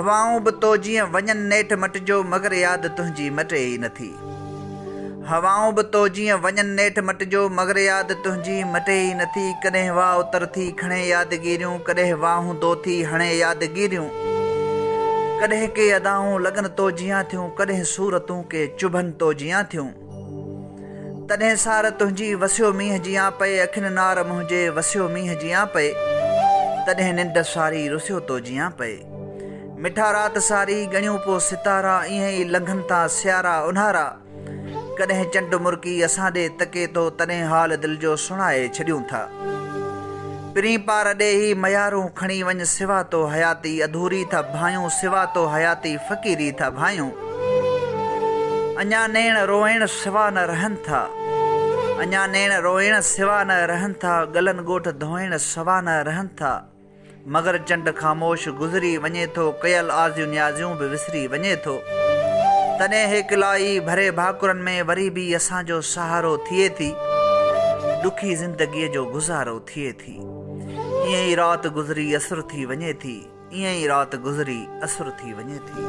هوائون به تو جيئن وڃن نيٺ مٽجو مگر ياد تنهنجي مٽي ئي نٿي. هوائون به تو جيئن وڃن نيٺ مٽجو مگر ياد تنهنجي مٽي ئي نٿي ڪڏهن واء اتر ٿي کڻي يادگيريون ڪڏهن واهوندو ٿي هڻي يادگيريون ڪڏهن ڪي ادائون لڳن تو جيان ٿيون ڪڏهن صورتون ڪي چڀن تو جيان ٿيون. تڏهن سار تنهنجي وسيو مينهن جيان پئي اکين نار منهنجي وسيو مينهن جيان پئي تڏهن ننڊ ساري رسيو تو جيان پئي مٺا رات ساري ڳڻيون پو ستارا ايئن ئي لنگهن ٿا سيارا اونهارا ڪڏهن چنڊ مرڪي اسان ڏي تڪي ٿو تڏهن حال دل جو سڻائي ڇڏيون ٿا. پرين پار ڏي هي ميارون کڻي وڃ سوا تو حياتي اڌوري ٿا ڀانيون سوا تو حياتي فقيري ٿا ڀانيون اڃا نيڻ روئڻ سوا نه رهن ٿا اڃا نيڻ روئڻ سوا نه رهن ٿا ڳلن ڳوٺ ڌوئڻ سوا نه رهن ٿا. مگر چنڊ خاموش گذري وڃي ٿو، ڪيل آزيون نيازيون به وسري وڃي ٿو. تڏهن هيڪلائي ڀري ڀاڪرن ۾ وري به اسان جو سهارو ٿئي ٿي. ڏکي زندگيء جو گذارو ٿئي ٿي. ائين ئي رات گذري اسر ٿي وڃي ٿي. ائين ئي رات گذري اسر ٿي وڃي ٿي.